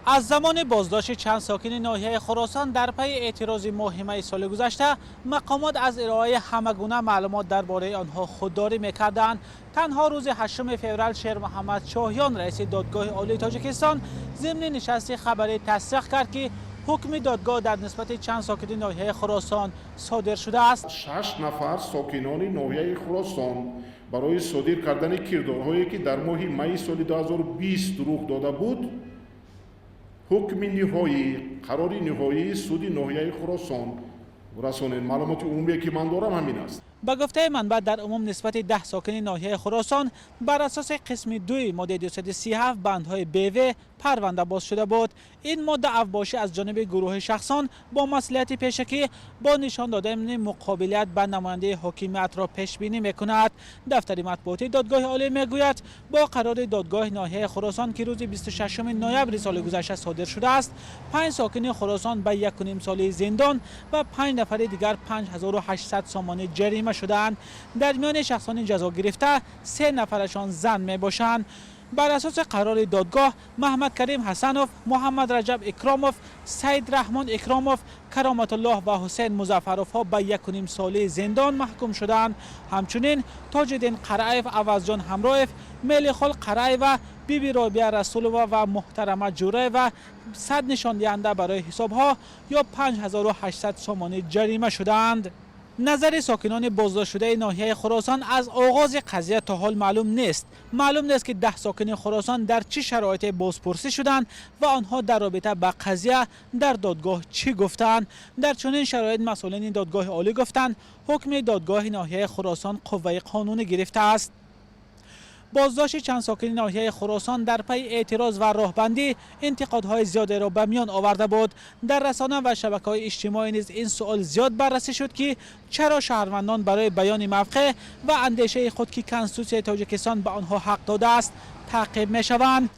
Аз замони боздошти чанд сокини ноҳияи Хуросон дар пайи эътирози моҳи майи соли гузашта, мақомот аз ироаи ҳама гуна маълумот дар бораи онҳо худдорӣ мекарданд. Танҳо рӯзи 8 феврал Шермуҳаммад Шоҳиён, раиси Додгоҳи Олии Тоҷикистон, зимни нишасти хабарӣ тасдиқ кард, ки ҳукми додгоҳ дар нисбати чанд сокини ноҳияи Хуросон содир шудааст. Шаш нафар сокинони ноҳияи Хуросон барои содир кардани кирдорҳое, ки дар моҳи майи соли 2020 рух дода буд, ҳукми ниҳоӣ, қарори ниҳоии суди ноҳияи Хуросон расонед. Маълумоти умумие, ки ман дорам, ҳамин аст. Ба гуфтаи манбаъ, дар умум нисбати 10 сокини ноҳияи Хуросон бар асоси қисми 2 моддаи 237, бандҳои б, в парванда боз шуда буд. Ин модда авбошӣ аз ҷониби гурӯҳи шахсон бо маслиҳати пешакӣ бо нишон додани муқобилият ба намояндаи ҳокимиятро пешбинӣ мекунад. Дафтари матбуотии Додгоҳи Олӣ мегӯяд, бо қарори додгоҳи ноҳияи Хуросон, ки рӯзи 26 ноябри соли гузашта содир шудааст, панҷ сокини Хуросон ба 1,5 солаи зиндон ва панҷ нафари дигар 5800 сомонӣ ҷарима шудаанд. Дар миёни шахсони ҷазо гирифта се нафарашон зан мебошанд. Бар асоси қарори додгоҳ, Маҳмадкарим Ҳасанов, Муҳаммад Раҷаб Икромов, Саид Раҳмон Икромов, Кароматуллоҳ ва Ҳусейн Музаффаровҳо ба 1,5 солаи зиндон маҳкум шудаанд. Ҳамчунин Тоҷиддин Қараев, Авазҷон Ҳамроев, Мелихол Қараева, Биби Робия Расулова ва Муҳтарама Ҷураева 100 нишондиҳанда барои ҳисобҳо ё 5800 сомонӣ ҷарима шудаанд. Назари сокинони боздоштшудаи ноҳияи Хуросон аз оғози қазия то ҳол маълум нест. Маълум нест, ки 10 сокини Хуросон дар чӣ шароите бозпурсӣ шуданд ва онҳо дар робита ба қазия дар додгоҳ чӣ гуфтанд. Дар чунин шароит масъулини Додгоҳи Олӣ гуфтанд, ҳукми додгоҳи ноҳияи Хуросон қувваи қонунӣ гирифтааст. Боздошти чанд сокини ноҳияи Хуросон дар пайи эътироз ва роҳбандӣ интиқодҳои зиёдеро ба миён оварда буд. Дар расона ва шабакаҳои иҷтимоӣ низ ин суол зиёд баррасӣ шуд, ки чаро шаҳрвандон барои баёни мавқеъ ва андешаи худ, ки Конститутсияи Тоҷикистон ба онҳо ҳақ додааст, таъқиб мешаванд.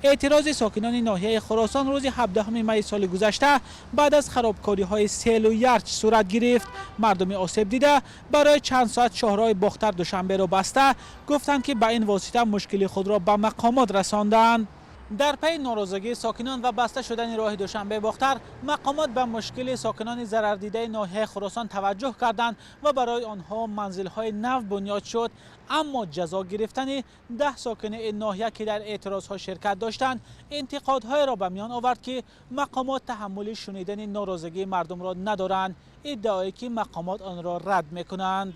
Эътирози сокинони ноҳияи Хуросон рӯзи 17 майи соли гузашта баъд аз харобкориҳои селу ярч сурат гирифт. Мардуми осебдида барои чанд соат шоҳроҳи Бохтар Душанберо баста, гуфтанд, ки ба ин восита мушкили худро ба мақомот расонданд. Дар пайи норозигии сокинон ва баста шудани роҳи Душанбе Бохтар, мақомот ба мушкили сокинони зарардидаи ноҳияи Хуросон таваҷҷӯҳ карданд ва барои онҳо манзилҳои нав бунёд шуд. Аммо ҷазо гирифтани 10 сокини ин ноҳия, ки дар эътирозҳо ширкат доштанд, интиқодҳоеро ба миён овард, ки мақомот таҳаммули шунидани норозигии мардумро надоранд, иддаое ки мақомот онро рад мекунанд.